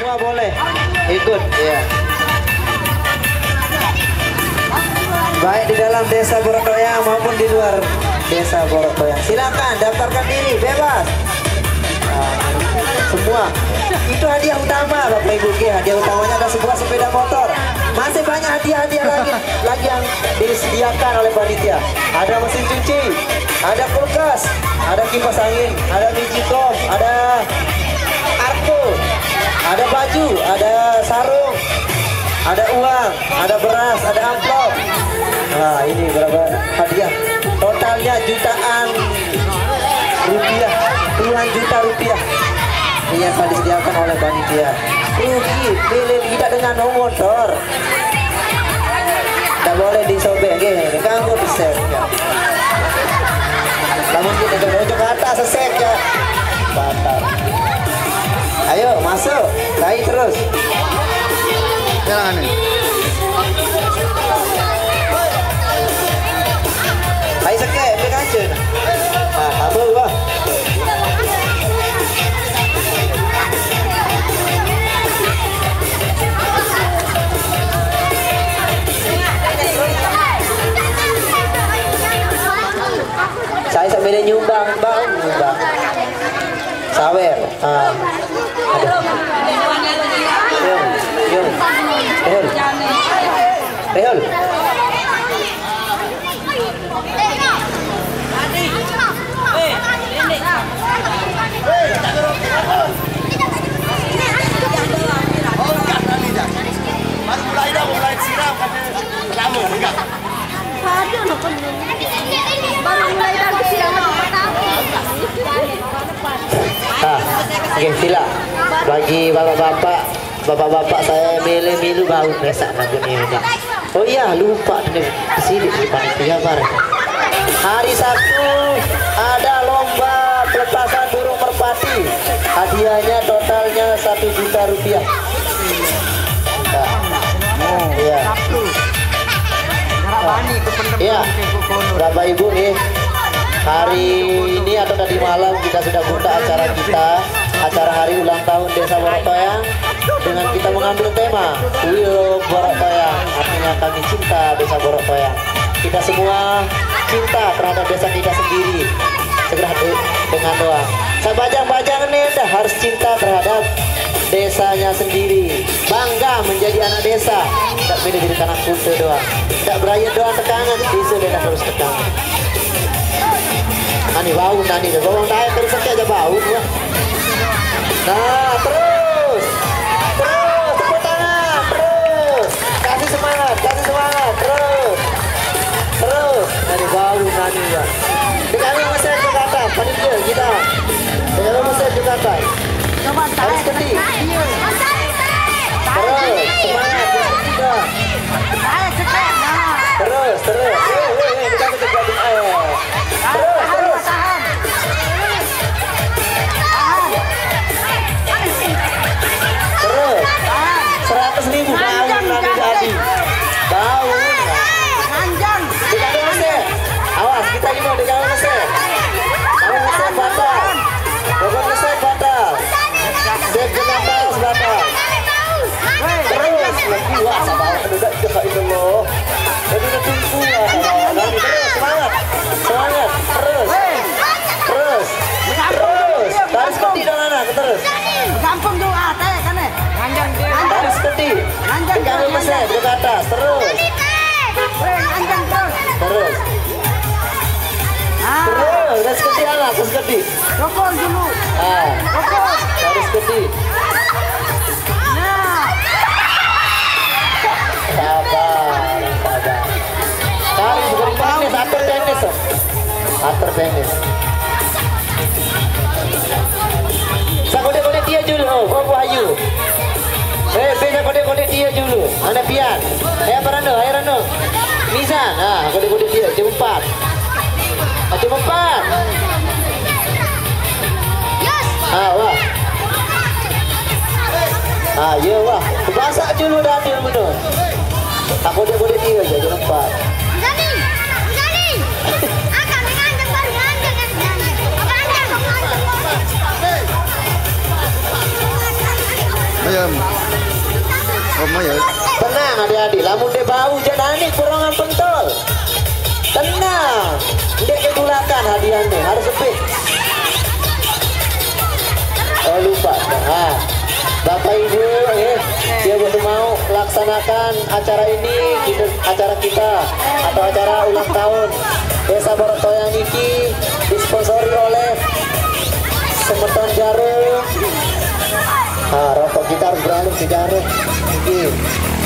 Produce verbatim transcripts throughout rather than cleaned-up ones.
Semua boleh ikut, ya. Baik di dalam desa Boroktoyang maupun di luar desa Boroktoyang. Silakan daftarkan diri, bebas. Nah, semua. Itu hadiah utama, Bapak Ibu. Oke, hadiah utamanya ada sebuah sepeda motor. Masih banyak hadiah-hadiah lagi, lagi yang disediakan oleh panitia. Ada mesin cuci, ada kulkas, ada kipas angin, ada digital, ada kartu, ada baju, ada sarung, ada uang, ada beras, ada amplop. Nah, ini berapa hadiah? Totalnya jutaan rupiah, puluhan juta rupiah. Ini yang disediakan oleh panitia. Rugi, pilih tidak dengan nomor, Tor. Tidak boleh disobek, nggih. Ganggu di set, ya. Namun kita ke ujung atas, sesek, ya. Batal. Ayo, masuk. Naik terus. Jalan nih. Ayo, sekek, ambil kancun. Nah, apa, Bang? Saya sambil nyumbang, Bang, nyumbang. Sawer. Ah. Aduh. Yun, yun. Rehol. Rehol. Baru mulai dah, mulai siram, katanya lama, enggak. Baru mulai dari siang pertama. Ah, oke, sila. Bagi bapak-bapak, bapak-bapak saya milih milu bau, biasa nanti ini. Oh iya, lupa nih. Sini di panitia, Bar. Hari Sabtu ada lomba pelepasan burung merpati. Hadiahnya totalnya satu juta rupiah. Nah, iya. Iya. Bapak Ibu nih, hari ini atau tadi malam kita sudah buka acara kita, acara hari ulang tahun Desa Boroktoyang, dengan kita mengambil tema We Love Boroktoyang, artinya kami cinta Desa Boroktoyang. Kita semua cinta terhadap desa kita sendiri. Segera de-, dengan doa. Sabajang-bajang nih dah harus cinta terhadap desanya sendiri. Bangga menjadi anak desa. Tak beda jadi anak kute doang. Tak beraye doang tekangan. Bisa dia terus tekangan. Nani bau, nani dia. Bawang daun terus sakit aja bau. Nah, terus. Terus, tepuk tangan. Terus. Kasih semangat, kasih semangat. Terus. Terus. Nani bau, nani ya. Dengan mesin ke atas, panitia kita. Dengan mesin ke atas. Harus ketik. Terus, semangat, yang ketiga. Terus, terus. Weh, weh, weh, kita ketik, ketik. Eh. Terus, terus. Terus. Seratus ribu, bangun lagi jadi. Bangun. Tidak ada mesin. Awas, kita ini mau di dalam mesin. Kalau mesin batal. Bukan mesin batal. Save dengan balas batal. Terus, lagi, wah, sama, aduh, dah, dah, itu loh. Jadi, itu kuat, sama, sama. Terus, semangat. Semangat. Terus. Terus. Terus. Garis peti dong, anak. Terus. Gampang tuh, ah, teh, kan, eh. Garis peti. Pegang mesin, ke atas. Terus. Weh, anjang terus. Terus. Ah. Terus, garis peti, anak. Garis peti. Rokok dulu. Ah. Rokok. Harus gede. Nah. Sabar, sabar. Tarik bukan tenis, atur tenis. Atur tenis. Sakodik-kodik dia dulu, oh, kau buah ayu. Eh, beda kodik-kodik dia dulu. Mana Pian? Eh, apa Rano? Ayo Rano. Mizan. Ah, kodik-kodik dia. Jam empat. Ah, jam empat. Ah, wah. Ah, ya, wah. Basak dulu dah dia betul. Tak kodik-kodik dia je, jam empat. Mizani. Mizani. Ah, kami nganjeng baru nganjeng, nganjeng. Apa nganjeng? Ayo, Apa ya? Tenang adik-adik, lamun de bau jangan parongan pentol. Tenang, ndeq ketulakan hadiahnya, harus lebih. Oh, lupa. Ah, Bapak Ibu, eh, dia baru mau laksanakan acara ini, kita, acara kita atau acara ulang tahun Desa Borok Toyang niki disponsori oleh Semeton Jarum. Ah, rokok kita harus beralih ke Jarum. Nggih.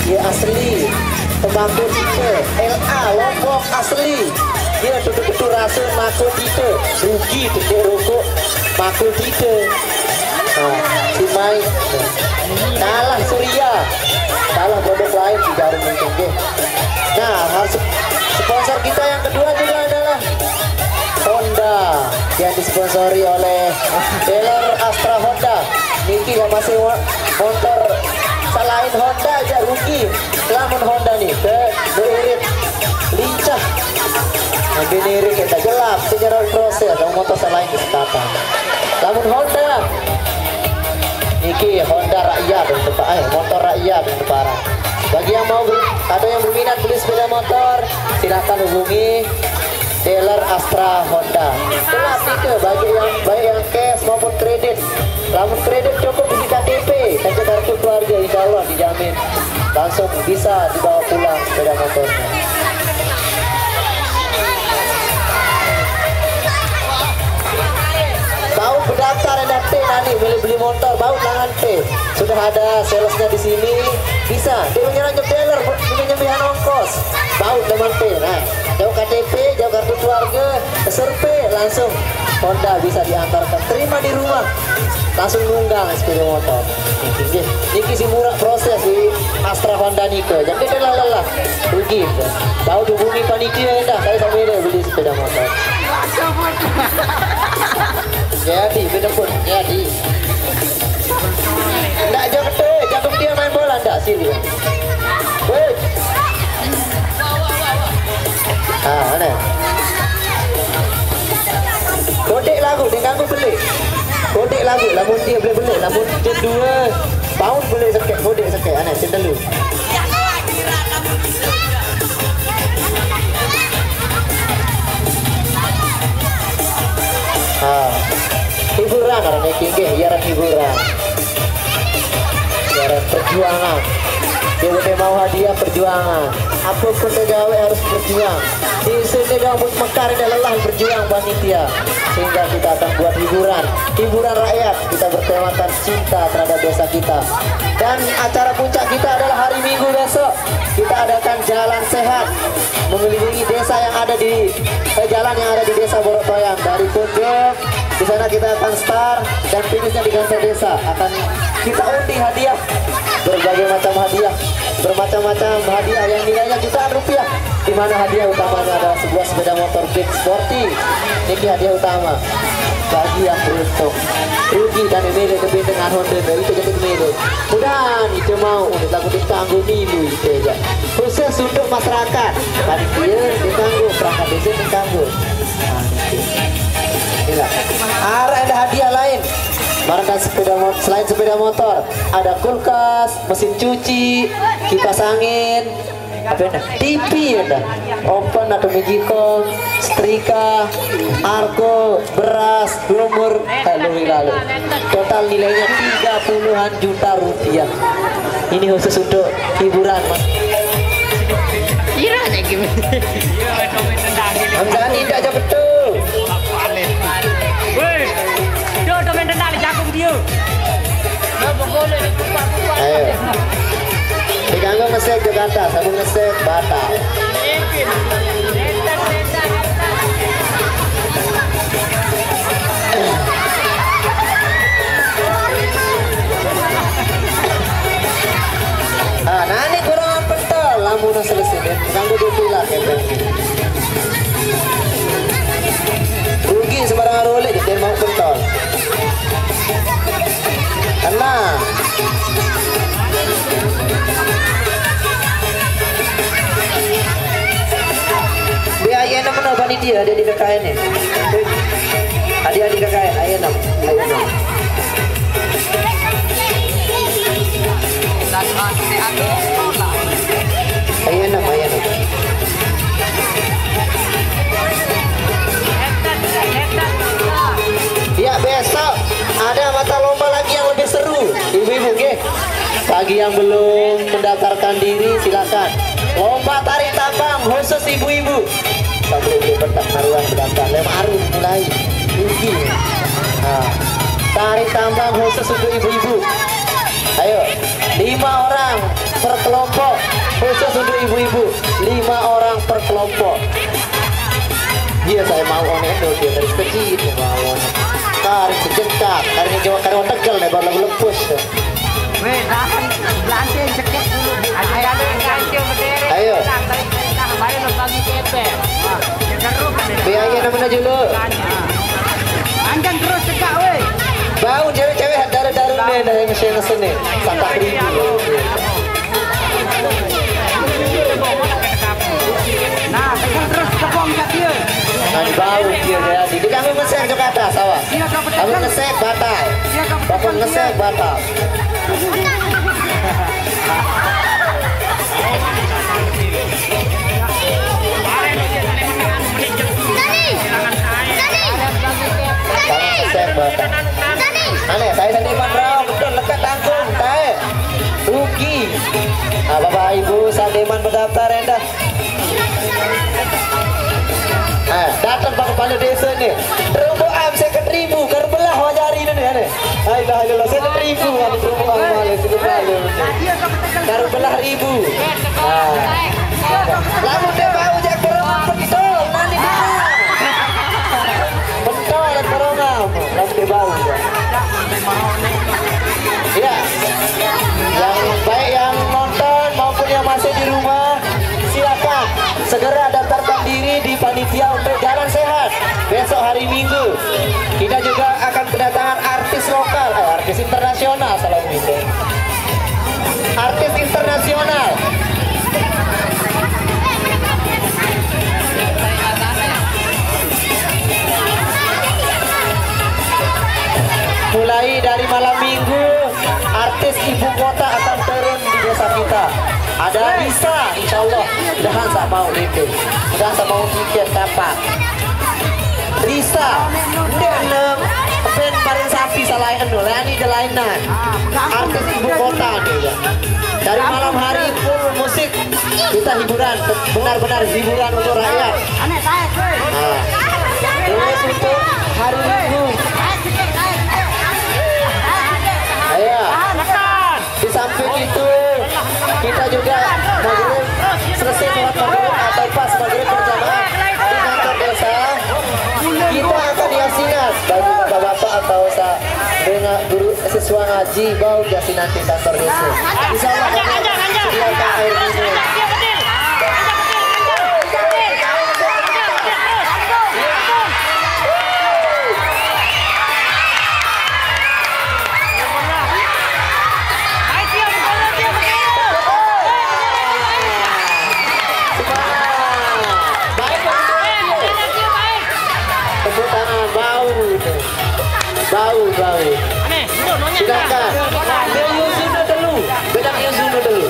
Nggih, asli. Tembakau kita, L A, Lombok asli. Nggih, tutu-tutu rasa tembakau kita. Rugi tutu rokok tembakau kita. Nah, si Mai. Kalah Surya. Kalah produk lain di Jarum mungkin, nggih. Nah, harus sponsor kita yang kedua juga adalah Honda yang disponsori oleh dealer Astra Honda. Niki yang masih mo-, motor selain Honda aja rugi. Lamun Honda nih, ke irit lincah. Ngambil irit kita gelap, sejarah proses, yang motor selain kesempatan. Lamun Honda, niki Honda rakyat untuk Pak, eh, motor rakyat untuk Pak. Bagi yang mau beli, atau yang berminat beli sepeda motor, silakan hubungi dealer Astra Honda. Itulah tiga, bagi yang, baik yang cash maupun kredit. Lamun kredit cukup isi K T P, kance kartu keluarga, insya Allah dijamin langsung bisa dibawa pulang sepeda motornya. Bau bedaftar endah T nani, milih beli motor, bau tangan T. Sudah ada salesnya di sini, bisa. Dia menyerang dealer, punya nyembihan ongkos. Bau teman T. Nah, jauh K T P, jauh kartu keluarga, survei langsung Honda bisa diantarkan. Terima di rumah, langsung nunggang sepeda motor. Nggih, niki si murah proses di Astra Honda nika. Jadi lelah-lelah. Rugi. Bau dihubungi panitia endah, saya sambil beli sepeda motor. Jadi, bener pun, jadi. Ndak jam betul, jam dia main bola ndak sini. Woi. Ah, mana? Kodek lagu, dia ganggu belik. Kodek lagu, lamun dia boleh belik, lamun dia dua pound boleh sekek, kodek sekek, aneh, dia telu. Ah, hiburan orang niki nggih, ya hiburan. Ya perjuangan. Dia udah mau hadiah perjuangan. Apapun dia gawe harus berjuang. Di sini gabut mekar ini lelah berjuang panitia. Sehingga kita akan buat hiburan. Hiburan rakyat. Kita bertemakan cinta terhadap desa kita. Dan acara puncak kita adalah hari Minggu besok. Kita adakan jalan sehat mengelilingi desa yang ada di, eh, jalan yang ada di Desa Boroktoyang, dari Kunjung. Di sana kita akan start dan finishnya di kantor desa. Akan kita undi hadiah, berbagai macam hadiah, bermacam-macam hadiah yang nilainya jutaan rupiah. Di mana hadiah utamanya adalah sebuah sepeda motor Big Sporty. Niki hadiah utama bagi yang beruntung. Rugi dan ini lebih dengan Honda dari itu jadi ini. Mudahan itu mau untuk lagu ditanggung dulu itu aja. Khusus untuk masyarakat, panitia ditanggung, perangkat desa ditanggung. Nah, niki. Inilah. Arah ada hadiah lain. Marang sepeda mo-, selain sepeda motor, ada kulkas, mesin cuci, kipas angin, apa ya? T V ya, oven atau magicom, setrika, arko, beras, lumur, eh, lumur lalu. Total nilainya tiga puluhan juta rupiah. Ini khusus untuk hiburan, Mas. Iya, kayak gimana? Hamzani tidak aja betul. Woi, dia udah main dendang, jagung dia. Ayo. Diganggu ngesek Jakarta, sama ngesek Batak. Ah, nani kurang pentol, lamun selesai deh. Ganggu dia pula, gitu. Rugi sembarang rolek, dia mau pentol. Tenang. Biar ayah nama panitia ada di K K N ni. Ada di K K N, ayah nama. Ayah nama. Ayo, nama, ayo, nama. Ya, besok ada mata lomba lagi yang lebih seru, ibu-ibu, nggih. Bagi yang belum mendaftarkan diri, silakan. Lomba tarik tambang khusus ibu-ibu. Sebelum dipertak naruhan, mendaftar. Lem aru mulai. Tinggi. Nah, tarik tambang khusus untuk ibu-ibu. Ayo, lima orang per kelompok, khusus untuk ibu-ibu. Lima orang per kelompok. Iya, saya mau on itu, dia dari kecil, dia mau on. Karin sejekat, karin Jawa, karin Tegal nih, baru lepas. Weh, tahan, belanting cekek dulu. Ayo, ayo, ayo, ayo, berdiri. Ayo. Nah, baru lo bagi kepe. Wah, ya, seru kan ya? Biaya namanya dulu. Panjang terus cekak, weh. Bau cewek-cewek daru-daru nih, dari mesin-mesin nih. Sampah ribu. Nah, pegang terus kepong kat dia. Nah, bau dia, dia. Di kami mesin ke atas, awak. Iya, kau betul. Kami ngesek batal. Iya, kau betul. Bapak ngesek batal. Kami ngesek batal. Aneh, saya sendiri, Pak Bro. Betul, lekat tanggung, tae. Rugi. Nah, Bapak Ibu, Sandeman mendaftar endah. Eh, datang Pak Kepala Desa nih. Terumbu am seket ribu, karo belah wajah hari ini nih, nih. Hai, dah, hai, dah, seket ribu, kami terumbu am malah, seket ribu. Karo belah ribu. Nah. Lalu dia bau jak terumbu betul, nanti dia. Betul, terumbu am. Lalu dia bau. Ya. Yang baik yang nonton maupun yang masih di rumah, silakan segera daftarkan diri di panitia untuk jalan sehat besok hari Minggu. Kita juga akan kedatangan artis lokal, eh, artis internasional, salah gitu. Artis internasional. Mulai dari malam Minggu, artis ibu kota akan turun di desa kita. Ada Risa, insya Allah. Mudahan saya mau itu. Mudahan saya mau tiket dapat. Risa, dia enam band paling sapi salah anu, lain ini lain nah. Artis ibu kota dia. Dari malam hari full musik, kita hiburan, benar-benar hiburan untuk rakyat. Nah, terus untuk hari Minggu. Iya. Di samping itu, kita juga maghrib, selesai sholat maghrib atau pas maghrib berjamaah di kantor desa, kita akan yasinan bagi bapak-bapak atau sa dengan guru siswa ngaji, bau yasinan di kantor desa. Insya Allah kami sediakan air minum. Tepuk tangan, bau. Bau, bau. Silakan. Bel Yusuna dulu. Bedak Yusuna dulu.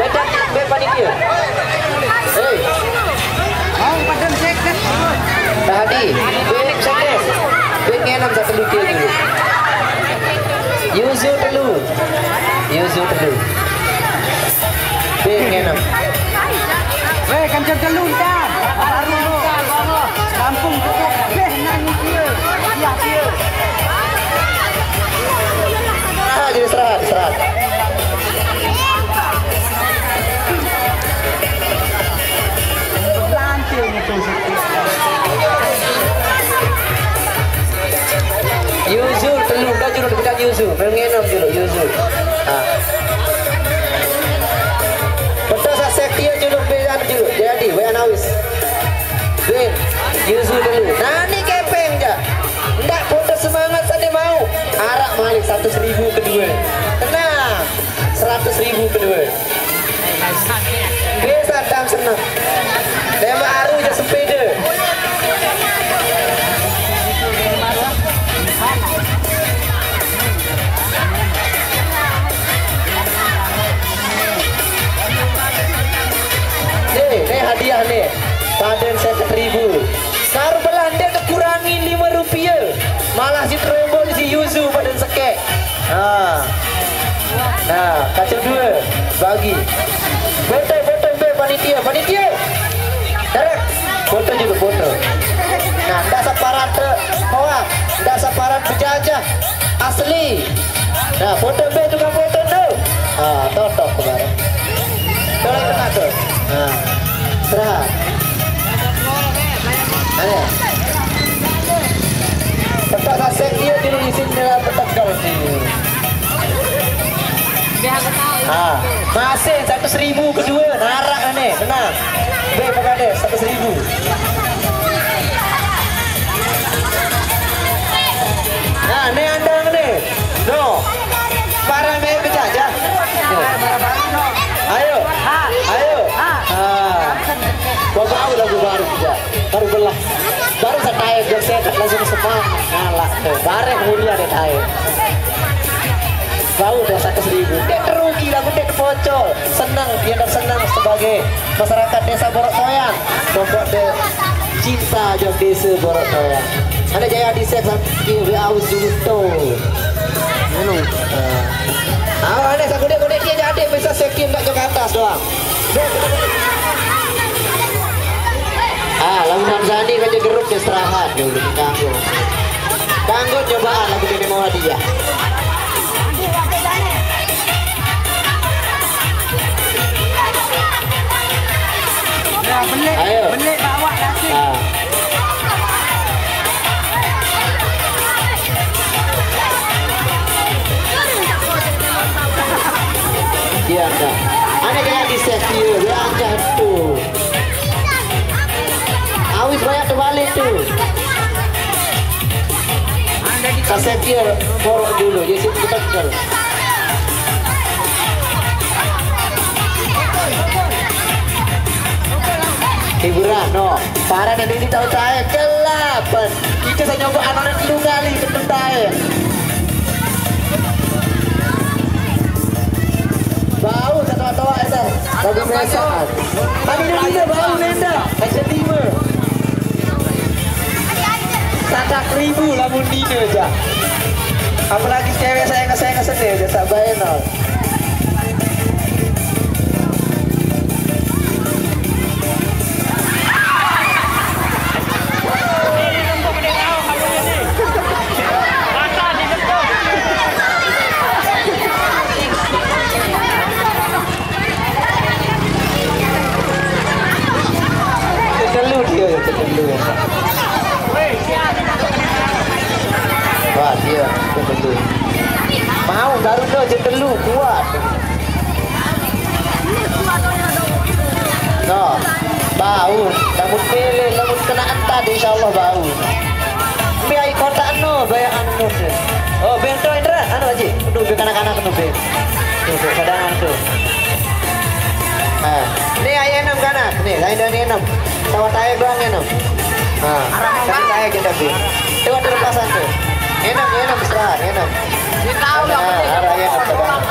Bedak, bel panitia. Hei. Mau padam seket. Tadi, bel seket. Bel ngenam satu lucu dulu. Yuzu dulu. Yuzu dulu. Bel ngenam. Weh, kanca dulu, Intan. Baru lu. Kampung cukup. Beh, nang dia. Iya, dia. Istirahat, istirahat, istirahat. Yuzu, telu, dah julu, kita yuzu. Menginem julu, yuzu. Ah. Betul, saya setia julu, pilihan julu. Jadi, W A Nawis. Win, yuzu dulu. Nani kepeng ja. Ndak putus semangat, saya mau. Arak malik seratus ribu kedua. Tenang. Seratus ribu kedua. Bisa tam senang. Tema aru ja sepeda. Ada seket ribu. Karo belah ndak dikurangi lima rupiah. Malah si Trombon, si Yuzu pada sekek. Nah. Nah, kacau dua. Bagi. Foto, foto, be, panitia, panitia. Derek. Foto juga, foto. Nah, ndak separat, eh, hoak. Ndak separat penjajah. Asli. Nah, foto be juga foto tu. Ah, totok kemarin. Boleh kena tu. Nah. Serah. Ayo. Petak sasek dia dulu di sini dalam petak kau sini. Ah, masih seratus ribu kedua, narak ni, menang. Be, apa ada? Seratus ribu. Nah, ni anda ni. No. Para main pecah aja. No. Ayo. Ayo. Ah. Kau tahu lagu baru juga. Baru belah. Baru saya tahu, biar saya langsung semangat. Ngalah tu. Bareh mulia dia tahu. Bau dah seratus ribu. Dia terugi lagu dia bocor. Senang, dia dah senang sebagai masyarakat desa Borok Toyang. Pokok dia cinta je desa Borok Toyang. Ada jaya di set sampai aus juto. Anu. Ah. Awak ni saku dia, dia jadi bisa sekin tak ke atas doang. Ah, lawan Hamzani kan dia geruk dia istirahat dulu, kanggo. Kanggo cobaan lagu ini mau hadiah. Ya, belik, ayo. Belik bawa lagi. Ah. Iya, Kak. Ada kayak di set dia, dia angkat tu. Awis banyak terbalik tu. Kaset dia borok dulu, dia situ betul. Hiburan, no. Para dan ini tahu saya kelapan. Kita saya nyoba anak dulu kali ketemu saya. Bau satu atau ada. Bagi merasa. Tadi dia bau nenda. Kaca lima. Satak ribu lamun dina aja. Apalagi cewek saya ngeseng ngeseng aja, tak bayar nol. Cetelu dia, cetelu. Wah, dia cetelu. Mau taruh tu cetelu, kuat. No, bau. Kamu pilih, kamu kena entat, insya Allah bau. Biar kotak no, bayar anu tu. Oh, bento Indra, anu aja. Aduh, kanak-kanak tu, Ben. Tu, tu, cadangan tu. Ah, ni ayah enam kanak. Ni, lain dari enam. Tawat ayah doang enam. Ah, tapi ayah kita, Ben. Coba terlepasan tu. Enam, enam, serah, enam. Ah, arah ayah enam, cadangan.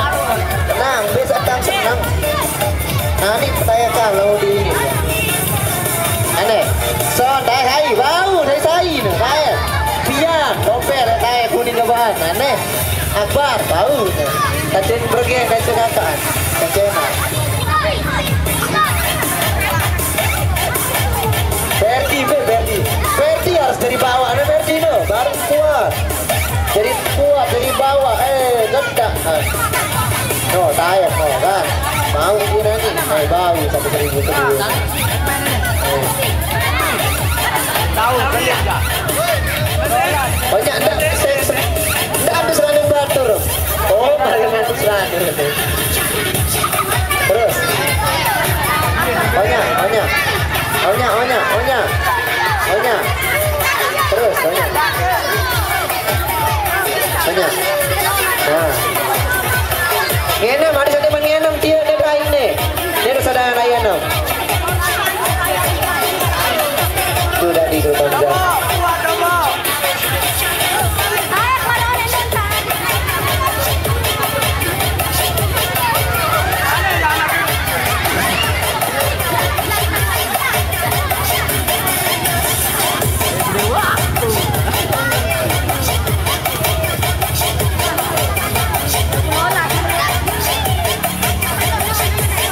Tenang, besok tang senang. Nah, ni percaya kalau di ini. Aneh. So, tai hai, bau, tai sai, nah, tai. Pian, dompet, tai, kuning ke bahan, aneh. Akbar, bau, nah. Kacen bergen, kacen kakaan. Kacen. Ferdi, Be, Ferdi. Ferdi harus dari bawah, nah, Ferdi, no. Baru kuat. Jadi kuat, jadi bawah, eh, ledak. Ah. No, tayar, no, kan. Mau kira ni, eh, bau satu seribu kedua. Eh. Tahu, beli tak? Banyak tak? Se-, se-, tak ada serangan batur. Oh, paling nanti serangan. Terus. Banyak, banyak. Banyak, banyak, banyak. Banyak. Terus, banyak. Banyak. Nah. Ngenem, ada satu mengenem, dia, dia dah ini. Dia dah sadar layan tu. Tu dah di gerbang dah.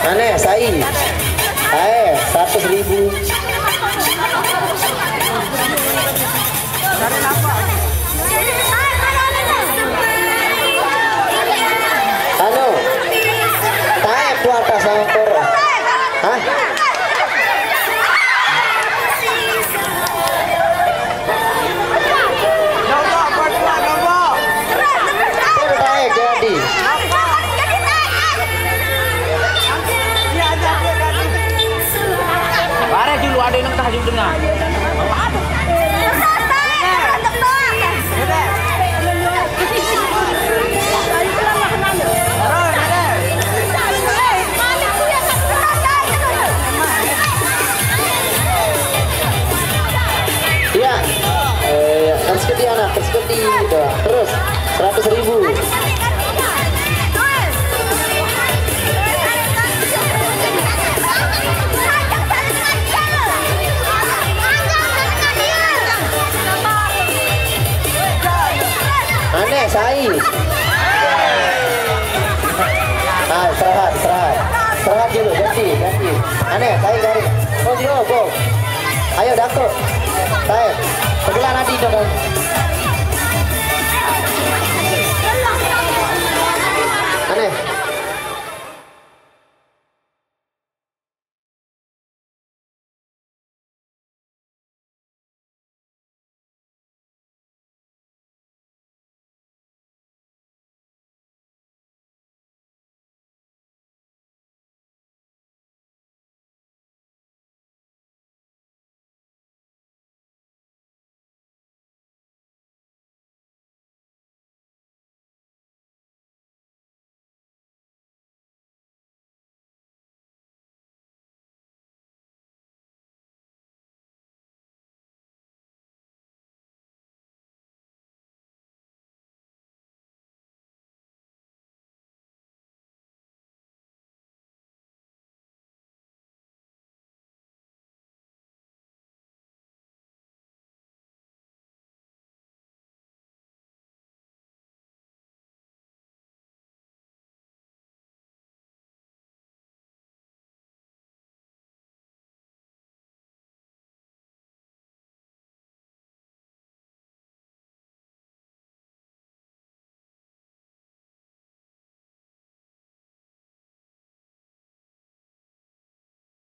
Aneh, sai. Ae, seratus ribu. Anu, taek ku atas sama kor. Hah? Taek jadi. Bare dulu ada yang tahajud dengar. Iya. Eh, terus ke dia, nak, terus ke dia. Terus, seratus ribu. Aneh, sai. Ah, istirahat, istirahat. Istirahat dulu, ganti, ganti. Aneh, sai garing. Oh, dia, go. Ayo, dangkut. Sai. Sebelah nanti, coba.